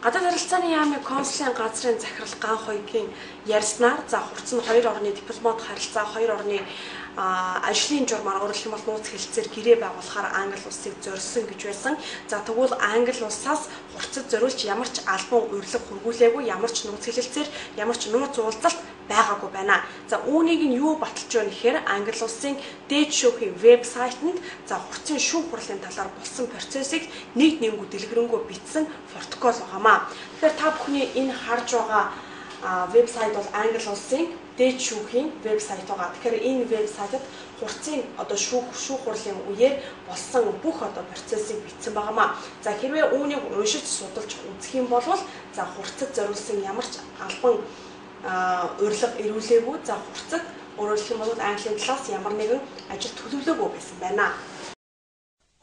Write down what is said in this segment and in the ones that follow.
Гадаад харилцааны яамын консулын газрын захирал Ган Хоёгийн ярьснаар за хурц нь хоёр орны дипломат харилцаа, хоёр орны ажлын журмаар, өөрөөр хэлбэл нууц хэлцээр гэрээ байгуулахаар Англи улсыг зорьсон гэж байсан. За тэгвэл Англи улсаас хурцад зориулж ямар ч албан урилга хүргүүлээгүй, ямар ч нууц хэлэлцээр, ямар ч нууц уулзалт байгаагүй байна. За үүнийг нь юу баталж байна гэхээр Англи улсын дээд шүүхийн вебсайтанд за хурцын шүүх хурлын талаар болсон процессыг нэг нэнгүү дэлгэрэнгүй бичсэн протокол байгаамаа. Тэгэхээр та бүхний энэ харж байгаа вебсайт бол Англи улсын дээд шүүхийн вебсайт байгаа. Тэгэхээр энэ вебсайтад хурцын одоо шүүх хурлын үеэр болсон бүх одоо процессыг бичсэн байгаамаа. За хэрвээ үүнийг уншиж судалж үзэх юм бол за хурцад зориулсан ямар ч албан урилга ирүүлээгүй. За хурцад өөрөөр хэлэх юм бол Английн талаас ямар нэгэн ажил төлөвлөөгүй байсан байна.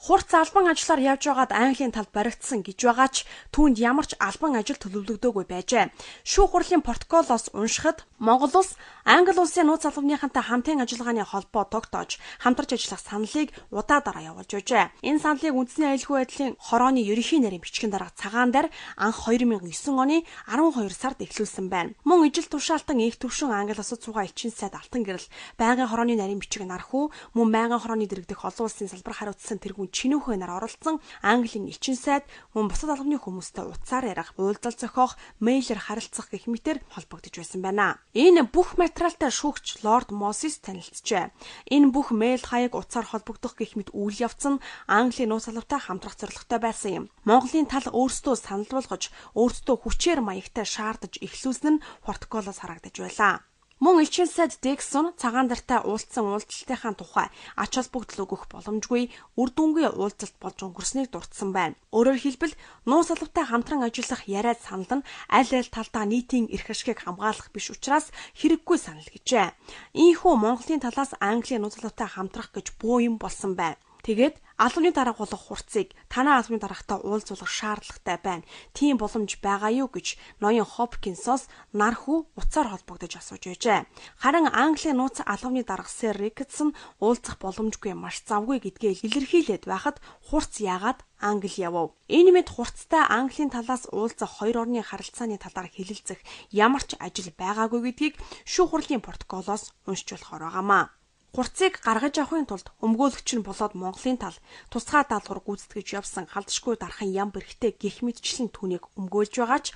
Хурц албан ажлаар явж байгаад Английн талд баригдсан гэж байгаа ч түүнд ямар ч албан ажил төлөвлөгдөөгүй байжээ. Шүүх хурлын протоколоос уншихад Монгол улс Англи улсын нууц албаныхантай хамтын ажиллагааны холбоо тогтоож хамтарч ажиллах саналыг удаа дараа явуулж байжээ. Энэ саналыг үндэсний аюулгүй байдлын хорооны ерөнхий нарийн бичгийн дарга Цагаан дээр анх 2009 оны 12 сард эхлүүлсэн байна. Мөн ижил тушаалтан их төвшин Англи улсад суугаа элчин сайд Алтан гэрэл, байнгын хорооны нарийн бичиг Нархүү, мөн байнгын хорооны дэргэдэх олон улсын салбар хариуцсан тэргүүн Чинүүхэй нар оролцсон Английн элчин сайд мөн бусад албаны хүмүүстэй утсаар ярих, уулзалт зохиох, мэйлээр харилцах гэх мэтэр холбогдож байсан байна. Энэ бүх материалтай шүүгч Лорд Мосис танилцжээ. Энэ бүх мэйл хаяг, утсаар холбогдох гэх мэт үйл явц нь Английн нууц албатай хамтрах зорилготой байсан юм. Монголын тал өөрсдөө санал болгож, өөрсдөө хүчээр маягтай шаардаж эхлүүлсэн нь протоколоос харагдаж байлаа. Мөн элчин сайд Диксон Цагаан дартай уулзсан уулзалтынхаа тухай ач холбогдол өгөх боломжгүй үр дүнгүй уулзалт болж өнгөрснийг дурдсан байна. Өөрөөр хэлбэл нууц албатай хамтран ажиллах яриад санал нь аль аль талдаа нийтийн эрх ашгийг хамгаалах биш учраас хэрэггүй санал гэжээ. Ийхүү Монголын талаас Английн нууц албатай хамтрах гэж буу юм болсон байна. Тэгээд албаны дарга болох хурцыг танай албаны даргатай уулзуулах шаардлагатай байна. Тийм боломж байгаа юу гэж ноён Хопкинсоос Нархүү утсаар холбогдож асууж байжээ. Харин Английн нууц албаны дарга Сэр Рикетсон уулзах боломжгүй, маш завгүй гэдгээ илэрхийлээд байхад хурц яагаад Англи явв. Энэ мэд хурцтай Английн талаас уулзах хоёр орны харилцааны талаар хэлэлцэх ямар ч ажил байгаагүй гэдгийг шүүх хурлын протоколоос уншиж болохоор байгаамаа. Хурцыг гаргаж авахын тулд өмгөөлөгч нь болоод Монголын тал тусгай даалгавар гүйцэтгэж явсан халдшгүй дархан ям бэрхтэй гих мэтчлэн түүнийг өмгөөлж байгаа ч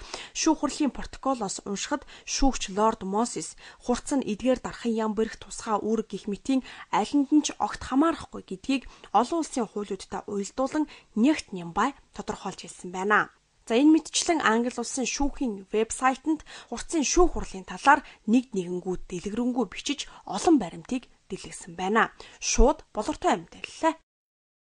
шүүх хурлын протоколоос уншихад шүүгч Лорд Мосис хурц нь эдгээр дархан ям бэрх тусгай үүрэг гих мэтийн алинд нь ч огт хамаарахгүй гэдгийг олон улсын хуулиудтай уялдуулан нягт нямбай тодорхойлж хэлсэн байна. За энэ мэтчлэн Англи улсын шүүхийн вебсайтанд хурцын шүүх хурлын талаар нэг нэгэнгүү дэлгэрэнгүй бичиж олон баримтыг дэлгэсэн байна. Шууд болортой мэдээллээ.